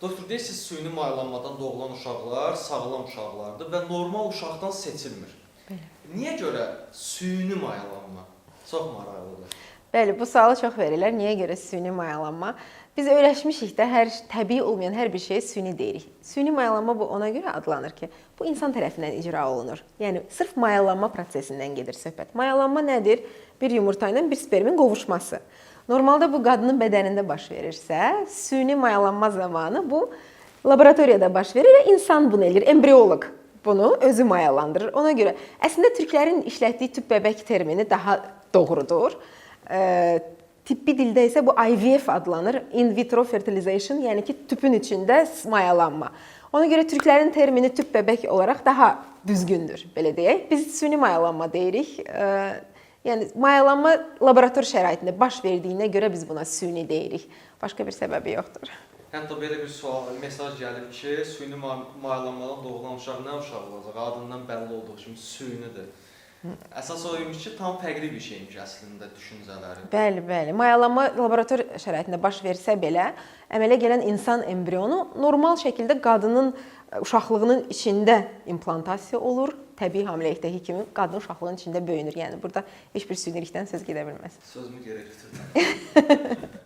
Doktor, deyirsiniz süni mayalanmadan doğulan uşaqlar sağlam uşaqlardır və normal uşaqdan seçilmir. Bəli. Niyə görə süni mayalanma? Çox maraqlıdır. Bəli, bu sualı çox verirlər. Niyə görə süni mayalanma? Biz öyrəşmişik də hər təbii olmayan hər bir şeyə süni deyirik. Süni mayalanma bu ona görə adlanır ki, bu insan tərəfindən icra olunur. Yəni sırf mayalanma prosesindən gedir söhbət. Mayalanma nədir? Bir yumurta ilə bir spermin qovuşması. Normalda bu qadının bədənində baş verirsə, süni mayalanma zamanı bu laboratoriyada baş verir və insan bunu eləyir, embrioloq bunu özü mayalandırır. Ona görə əslində türklərin işlətdiyi tüp bəbək termini daha doğrudur. Tibbi dildə isə bu IVF adlanır. In vitro fertilization, yəni ki, tüpün içində mayalanma. Ona görə türklərin termini tüp bəbək olaraq daha düzgündür, belə deyək. Biz süni mayalanma deyirik. Yəni mayalanma laborator şəraitində baş verdiyinə görə biz buna süni deyirik. Başqa bir səbəbi yoxdur. Hətta belə bir sual, mesaj gəlib ki, süni mayalanmadan doğulan uşaq nə uşaq olacaq? Adından bəlli olduğu kimi sünidir. Əsas o imiş ki, tam fərqli bir şeymiş əslində düşüncələri. Bəli, bəli. Mayalanma laborator şəraitində baş versə belə, əmələ gələn insan embrionu normal şəkildə qadının uşaqlığının içində implantasiya olur. Təbii hamiləlikdəki kimi qadın uşaqlığının içində böyünür. Yəni burada heç bir sünilikdən söz gedə bilməz. Sözümü geri götürdüm.